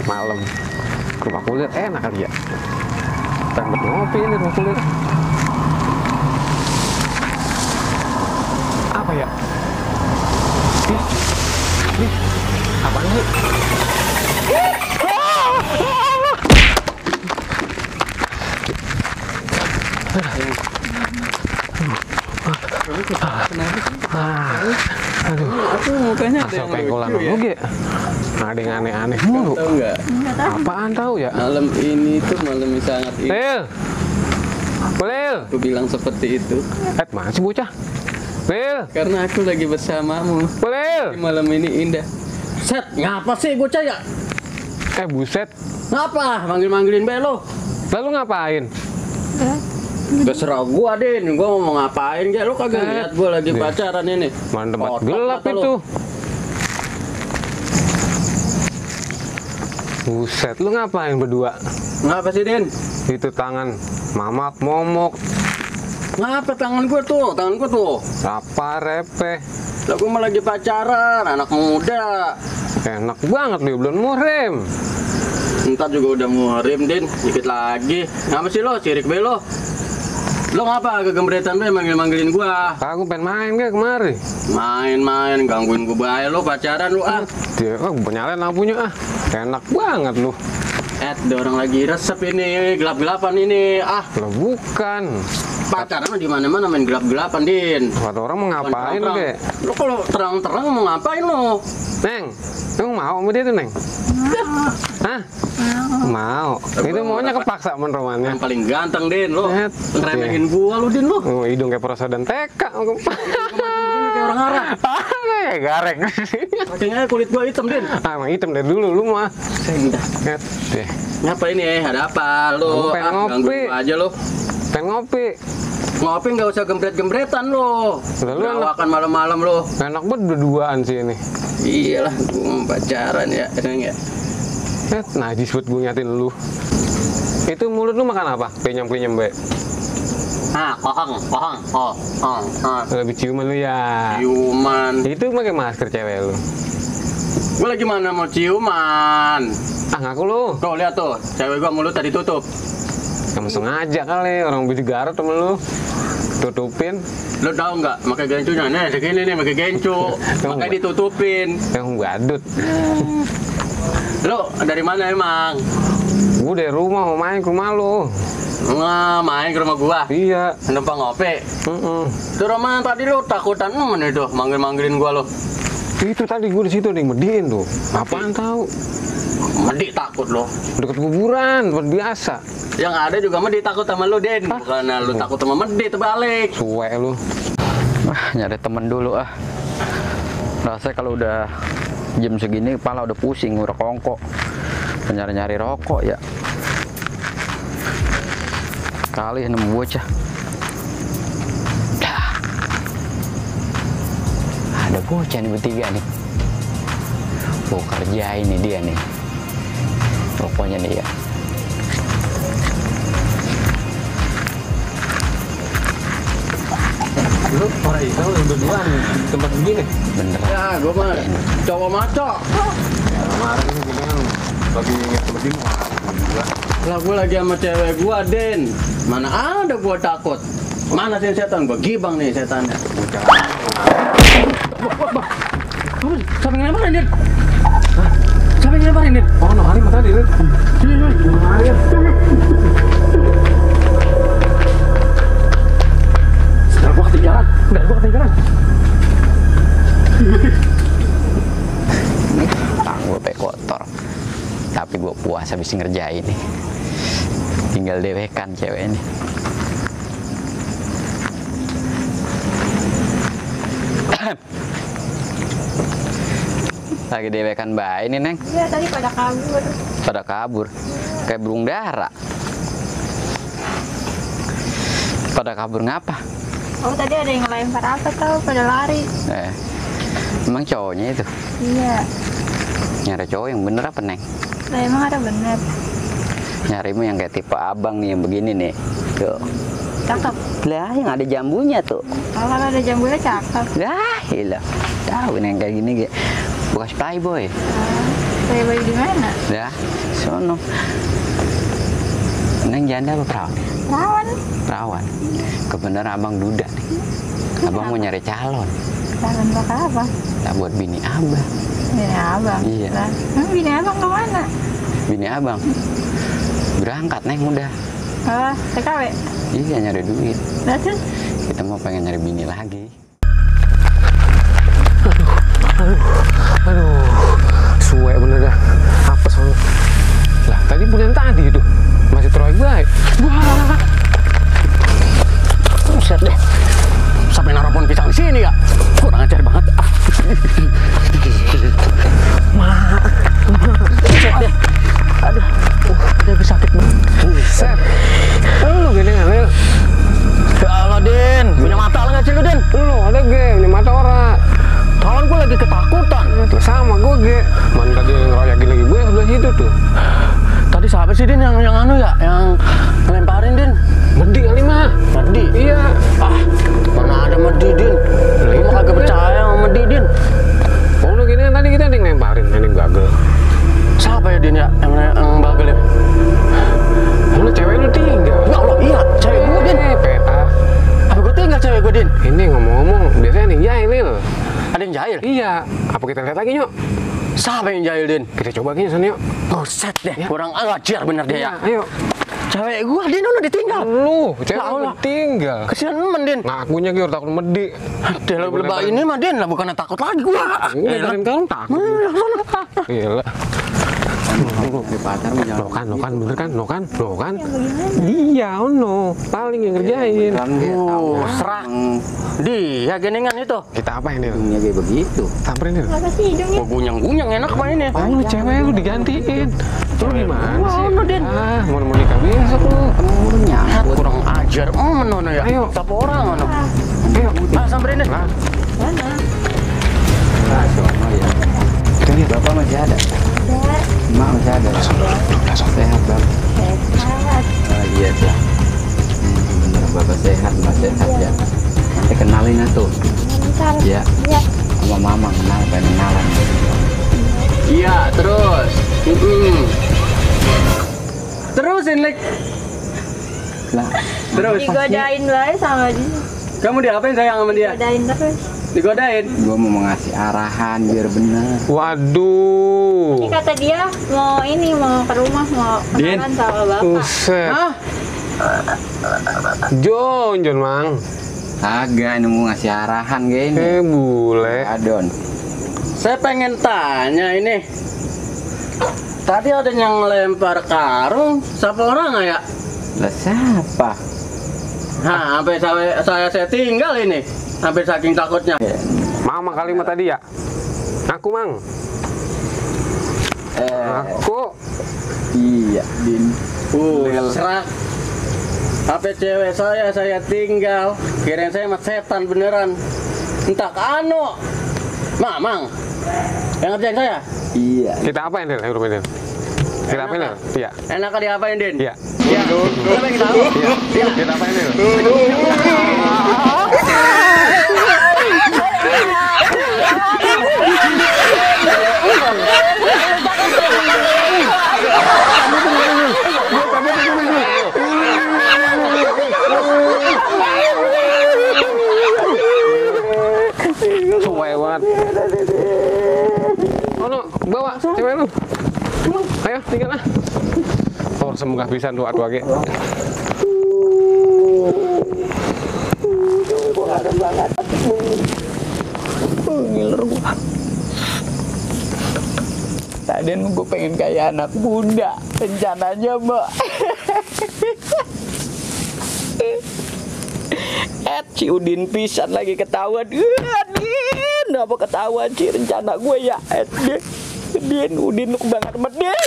Malam rumah kulit enak kali ya. Tempat ngopi ini rumah kulit. Apa ya? Ih, apaan sih? Aduh, aku mukanya ada yang pengkolan lucu ya. Oke. Ada yang aneh-aneh mulu. Tahu nggak? Apaan tahu ya? Malam ini tuh malam yang sangat indah. Lil. Lil. Aku bilang seperti itu Mana sih bocah? Lil. karena aku lagi bersamamu. Lil. Malam ini indah. Set, ngapa sih bocah ya? Buset. Ngapa? Manggil-manggilin belo? Lalu ngapain? Terserah gua, Din. Gua mau ngapain ya? Lu kagak lihat gua lagi Nih. pacaran ini. Mana tempat Kotak gelap mata lu. itu? Buset, lu ngapain berdua? Ngapa sih, Din? Itu tangan mamak momok, Ngapa tangan gua tuh? Tangan gua tuh. apa repeh. Lah gua mah lagi pacaran, anak muda. Enak banget nih bulan Muhrim. Ntar juga udah muhrim, Din. Dikit lagi. Ngapa sih lo? Sirik be lo. Lo ngapa kegembretan be manggil-manggilin gua? Aku pengen main gak kemari. Main-main gangguin gua bahaya lo pacaran lo ah. Dia nyalain lampunya ah. Enak banget lu. Ada orang lagi resep ini, gelap-gelapan ini. Ah, Lo bukan. pacaran mah di mana-mana main gelap-gelapan, Din. Kata orang mau ngapain lu, Dek? Lo kalau terang-terang mau ngapain lo? Neng, emang mau sama dia tuh, Neng? Hah? Mau. Itu maunya kepaksa men romannya. Yang paling ganteng, Din. Lo Set. ngeremehin gua lo, Din lo. Oh, hidung kayak Prosa dan TK. Kayak orang Arab. Kayak gareng. Pakainya kulit gua hitam, Din. Emang hitam dari dulu lu mah. Set. Deh. Ngapa ini? Ada apa lo? Aku pengen ngopi. Gangguin gua aja lo. Pengen ngopi. Ngopi nggak usah gembret-gembretan lo. Lalu Gerawakan malam-malam lo. Enak banget berduaan sih ini. Iyalah, gua mau pacaran ya, seneng ya. Set. Nah, disebut gue nyatin lu. Itu mulut lu makan apa? Penyam-penyam, Be. Kohong. Lebih ciuman lu ya. Ciuman. Itu pakai masker cewek lu. Gua lagi mana mau ciuman? Ah, ngaku lu. Tuh lihat tuh, cewek gua mulut tadi tutup. Kamu sengaja kali orang biji Garut temen lu. Tutupin. Lo tahu nggak? Pakai gencunya, nih segini nih pakai gencu, makanya ditutupin. Yang badut. Lo dari mana emang? Gue dari rumah mau main ke rumah lu. Nggak main ke rumah gua. Iya. Numpang ngopi. Di rumah tadi lo takutan itu manggil-manggilin gua lo. Itu tadi gue di situ nih mediin tuh. Apaan tahu? Medi takut lo. Deket kuburan, buat biasa. Yang ada juga Medi takut sama lo, Den. Bukan lo takut sama Medi terbalik. Suwe lu. Nyari temen dulu ah. Rasanya kalau udah jam segini kepala udah pusing, udah kongkok. Nyari-nyari rokok ya. Kali nemu bocah. Ada bocah nih bertiga nih. Mau kerja ini dia nih. Rokoknya nih ya. Lu orang itu yang berduaan di tempat begini. Bener. Ya, gua mah cowok maco. Kemarin ini kita kan lagi ingat begini. Lah gua lagi sama cewek gua, Den. Mana ada gua takut. Mana sih setan? Gua gibang nih setannya. Siapa yang ngelemparin, Den? Siapa yang ngelemparin, Den? Oh, no hari tadi lu. Sini, gua ketinggalan. Gua ketinggalan. Tang gue pe kotor. Tapi gue puas habis ngerjain nih. Tinggal dewekan cewek ini. Lagi dewekan bayi nih, Neng. Iya, tadi pada kabur. Pada kabur. Kayak burung dara. Pada kabur ngapa? Oh, tadi ada yang ngelempar apa tau, pada lari. Emang cowoknya itu? Iya. Nyari cowok yang bener apa, Neng? Nah, emang ada bener. Nyarimu yang kayak tipe abang nih, yang begini nih. Tuh. Cakep. Lah, yang ada jambunya tuh. Kalau ada jambunya cakep. Lah, hilang. Tahu nih yang kayak gini, bekas playboy. Saya bayi di mana? Ya, sono. Neng janda apa perawan? Perawan. Perawan. Kebenaran abang duda nih. Abang mau nyari calon. Perawan bakal apa? Tak buat bini abang. Bini abang. Iya. Lah, bini abang kemana? Bini abang berangkat neng udah. Oh, TKW. Iya nyari duit. Lah terus? Kita mau pengen nyari bini lagi. Aduh, suwe bener dah. Apa soalnya? Lah, tadi bulan tadi itu masih teroik baik. Wah, Buset deh. Sampai naruh pohon pisang di sini ya. Kurang ajar banget. Buset deh. Aduh, udah sakit banget. buset. Lu gini nggak, Lil? Ya Allah, Din. Punya mata nggak sih lu, Din? Lu ada game, ini mata ora. Kawan gue lagi ketakutan. Tuh sama gue, Ge. Man tadi yang ngeroyakin lagi gue sebelah situ tuh. Tadi siapa sih, Din, yang anu ya? Yang ngelemparin, Din? Medi kali mah. Medi. Iya. Ah, mana ada Medi, Din? Gue mah kagak percaya sama Medi, Din. Oh, lu gini kan tadi kita ada yang lemparin, ini bagel. Siapa ya, Din, ya? Yang bagel ya? Lu cewek lu tinggal. Ya Allah, iya. Cewek gue, Din. PA. Apa gue tinggal cewek gue, Din? Ini ngomong-ngomong, biasanya nih jahil, Lil. Ada yang jahil? Iya. Apa kita lihat lagi, yuk? Siapa yang jahil, Din? Kita coba gini sana, yuk. Buset deh, kurang ajar bener dia ya. Ayo. Cewek gue, Din, udah ditinggal. Lu, cewek Ya Allah. lu tinggal. Kesian temen, Din. Ngakunya gue takut medi. Dia lo lebah ini mah, Din, lah bukannya takut lagi gue. Ngedarin kamu takut. Gila. Di pasar mau Lo kan, bener kan? Lo kan? Iya, ono. Paling yang ngerjain. Serak. Dia geningan itu. Kita apain, Lil? Hidungnya kayak begitu. Samperin, Lil. Apa sih hidungnya? Oh, gunyang-gunyang enak apa ini? Oh, lu cewek lu digantiin. Lu gimana sih? Ono, Din. Ah, mau nikah besok lu. Umurnya. Kurang ajar. Menono ya. Ayo. Sapa orang ono. Ayo. Samperin deh. Lah, Mana? Nah, sono ya. Bapak masih ada. Ya, Mak masih ada. Sehat bang. sehat. Oh iya tuh. Bener bapak sehat, mak sehat ya. Nanti kenalin atuh. Bentar. Iya. Ya. Sama mama pengen kenalan. Iya, terus. Terusin, Lik. Lah, Terus. Digodain bae sama dia. Kamu diapain sayang sama dia? Godain terus. Digodain. gua mau ngasih arahan biar bener. waduh. Ini kata dia mau ke rumah mau Din. kenalan sama bapak. Buset. Hah? Jon, Mang. Agak ini mau ngasih arahan gini. Bule. Adon. Saya pengen tanya ini. Tadi ada yang lempar karung, siapa orang nggak ya? Lah siapa? Nah, sampai saya tinggal ini, sampai saking takutnya. Mama kalimat tadi ya? Aku, Mang. Aku. Iya, Din. Serak. HP cewek saya tinggal. Kirain saya mah setan beneran. Entah kano. Mamang. Yang ngerjain saya? Iya. Kita apain, Lil? Ayo, Lil. Kita apain, Lil? Iya. Enak diapain, Din? Iya. Iya. Udah pengen tahu? Iya. Kita apain, Lil? Suwe banget. Oh no, bawa cewek lu. Ayo, tinggal lah. Oh, semoga bisa tuh atu age. Ngiler gua. Tadi gue pengen kayak anak bunda. Rencananya mbak. Si Udin pisan lagi ketahuan. Din, apa ketahuan sih rencana gue ya? Din, Udin lu banget sama Din.